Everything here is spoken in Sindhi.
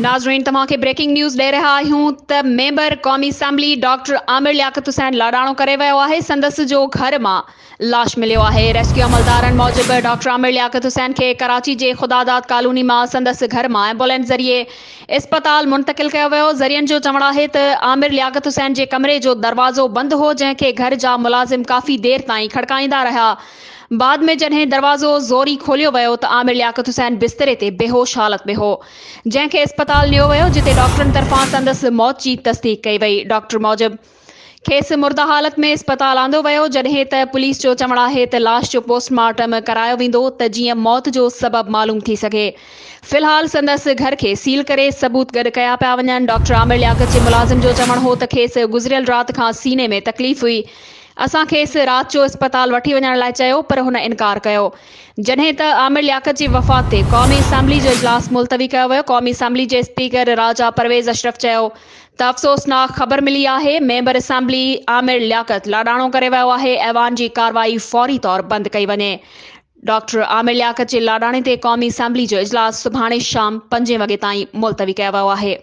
ناظرين توهان کي بريڪنگ نيوز ڏئي رهيا آهيون ته ميمبر قومي اسيمبلي ڊاڪٽر عامر لياقت حسين لاڏاڻو ڪري ويو آهي سندس جو گهر مان لاش مليو آهي ريسڪيو عملدارن موجب ڊاڪٽر عامر لياقت حسين کي ڪراچي جي خداداد ڪالوني مان سندس گهر مان ايمبولينس ذريعي اسپتال منتقل ڪيو ويو ذريعن جو چوڻ آهي ته عامر لياقت حسين جي ڪمري جو دروازو بند هو جنهن کي گهر جا ملازم ڪافي دير تائين کڙڪائيندا رهيا بعد ۾ جڏهن دروازو زوري کوليو ويو ته عامر لياقت حسين بستري تي بيهوش حالت ۾ هو، جنهن کي اسپتال نيو ويو، جتي ڊاڪٽرن طرفان سندس موت جي تصديق ڪئي وئي. ڊاڪٽر موجب کيس مرده حالت ۾ اسپتال آندو ويو، جڏهن ته پوليس جو چوڻ آهي ته لاش جو پوسٽ مارٽم ڪرايو ويندو ته جيئن موت جو سبب معلوم ٿي سگهي. في الحال سندس گهر کي سيل ڪري ثبوت گڏ ڪيا پيا وڃن. ڊاڪٽر عامر لياقت جي ملازم جو چوڻ هو ته کيس گذريل رات کان سيني ۾ تڪليف هئي، اسان کيس رات جو اسپتال وٺي وڃڻ لاء چيو پر هن انڪار ڪيو. جڏهن ته عامر لياقت جي وفات تي قومي اسيمبلي جو اجلاس ملتوي ڪيو ويو. قومي اسيمبلي جي اسپيڪر راجا پرويز اشرف چيو ته افسوسناڪ خبر ملي آهي، ميمبر اسيمبلي عامر لياقت لاڏاڻو ڪري ويو آهي، ايوان جي ڪارروائي فوري طور بند ڪئي وڃي. ڊاڪٽر عامر لياقت جي لاڏاڻي تي قومي اسيمبلي جو اجلاس سڀاڻي شام پنجين وڳي تائين ملتوي ڪيو ويو آهي.